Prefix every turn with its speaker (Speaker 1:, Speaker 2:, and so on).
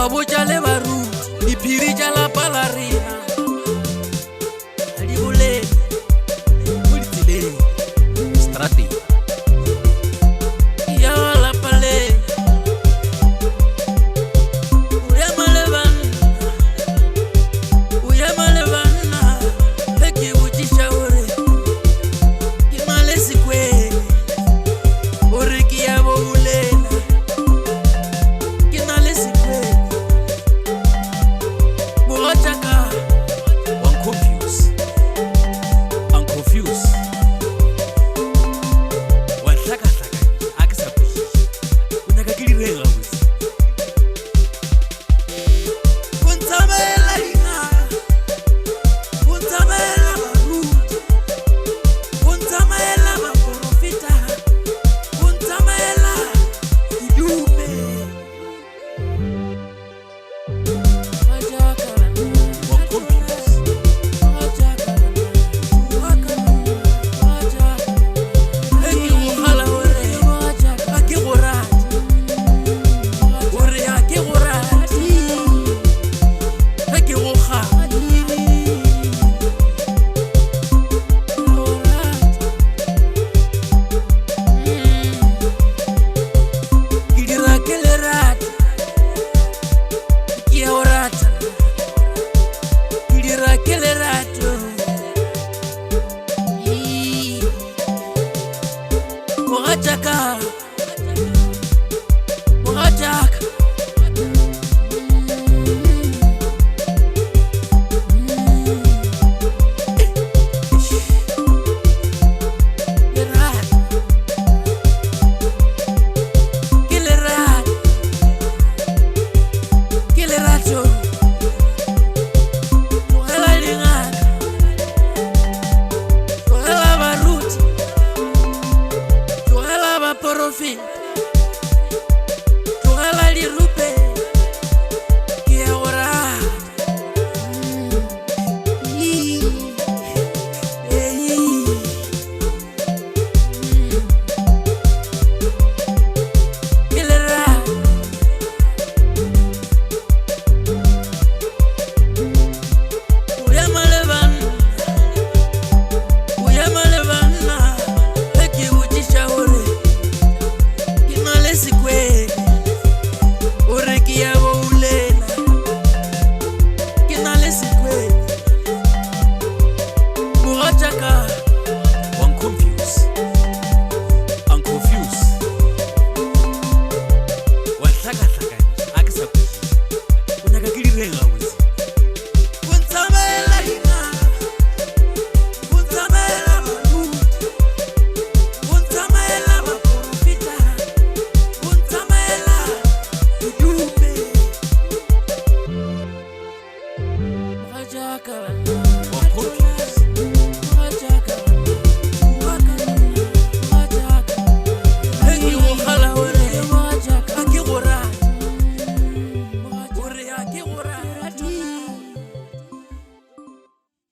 Speaker 1: Wa botša le baruti diphiri tša lapa la rena. Ga di bolele mo ditseleng.
Speaker 2: Strateng.
Speaker 1: Ya lapa le. O ema le banna. O ema le banna. Ge ke botšiša gore ke na le sekwele. O re ke ya boulela. Ke na le sekwele. Mogatšaka.
Speaker 2: Wa nconfuse. I'm confused. Wa nhlakahlakantšha, a ke sa kwešiše. O nyaka ke direng gabotse?
Speaker 1: O ntsamaela dingaka, o ntsamaela baruti, o ntsamaela baporofeta, o ntsamaela didupe.
Speaker 2: Wa nconfuse.
Speaker 1: Ge ke go kgala gore ga ke go rate, gore ga ke go rate. Ge ke go kgala. Ke dira ke lerato, ke a o rata. Ke dira ke lerato. Ee. Mogatšaka, mogatšaka. Lerato, ke lerato, ke lerato. Tlogela dingaka, tlogela baruti, tlogela baporofeta, tlogela dirupe.